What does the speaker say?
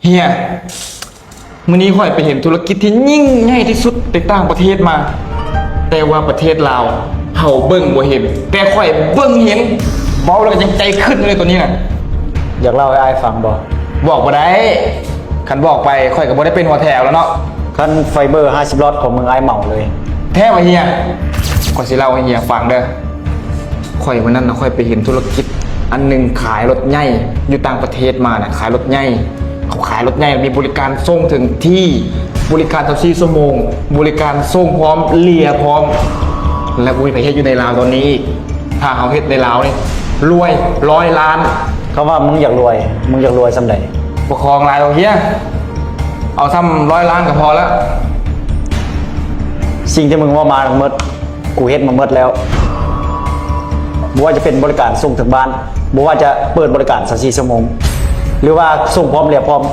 ເຮຍ ມື້ນີ້ຂ້ອຍໄປເຫັນທຸລະກິດທີ່ຍິ່ງໃຫຍ່ທີ່ສຸດໃນຕ່າງປະເທດມາ, ແຕ່ວ່າປະເທດລາວເຮົາເບິ່ງບໍ່ເຫັນ, ແຕ່ຂ້ອຍເບິ່ງເຫັນ. ເວົ້າແລ້ວກໍຍັງໃຈຂຶ້ນຢູ່ເລີຍໂຕນີ້ນະ. ຢາກເລົ່າໃຫ້ອ້າຍຟັງບໍ່? ບອກບໍ່ໄດ້, ຄັນບອກໄປຂ້ອຍກໍບໍ່ໄດ້ເປັນຫົວແຖວແລ້ວເນາະ. ຄັນໄຟເບີຫ້າສິບລັອດຂອງມຶງ ອ້າຍເໝົາເລີຍ. ແທ້ຫວາເຮຍ? ຂ້ອຍຊິເລົ່າໃຫ້ເຮຍຟັງເດີ. ຂ້ອຍມື້ນັ້ນນະ ຂ້ອຍໄປເຫັນທຸລະກິດອັນໜຶ່ງຂາຍລົດໃຫຍ່ຢູ່ຕ່າງປະເທດມານະ, ຂາຍລົດໃຫຍ່, ເຂົາຂາຍລົດໃຫຍ່ ມີບໍລິການສົ່ງເຖິງທີ່, ບໍລິການຊາວສີ່ຊົ່ວໂມງ, ບໍລິການສົ່ງພ້ອມ, ເລຍພ້ອມ, ແລະ ບໍ່ມີໃຜເຮັດຢູ່ໃນລາວຕອນນີ້ອີກ. ຖ້າເຮົາເຮັດໃນລາວນີ້ ລວຍຮ້ອຍລ້ານ. ຄຳວ່າມຶງຢາກລວຍ, ມຶງຢາກລວຍສ່ຳໃດ? ບໍ່ຄອງຫຼາຍດອກເຮຍ, ເອົາສ່ຳຮ້ອຍລ້ານກໍພໍລະ. ສິ່ງທີ່ມຶງເວົ້າມາທັງໝົດ ກູເຮັດມາໝົດແລ້ວ. ບໍ່ວ່າຈະເປັນບໍລິການສົ່ງເຖິງບ້ານ, ບໍ່ວ່າຈະເປີດບໍລິການຊາວສີ່ຊົ່ວໂມງ, ຫຼືວ່າສົ່ງພ້ອມເລຍພ້ອມ,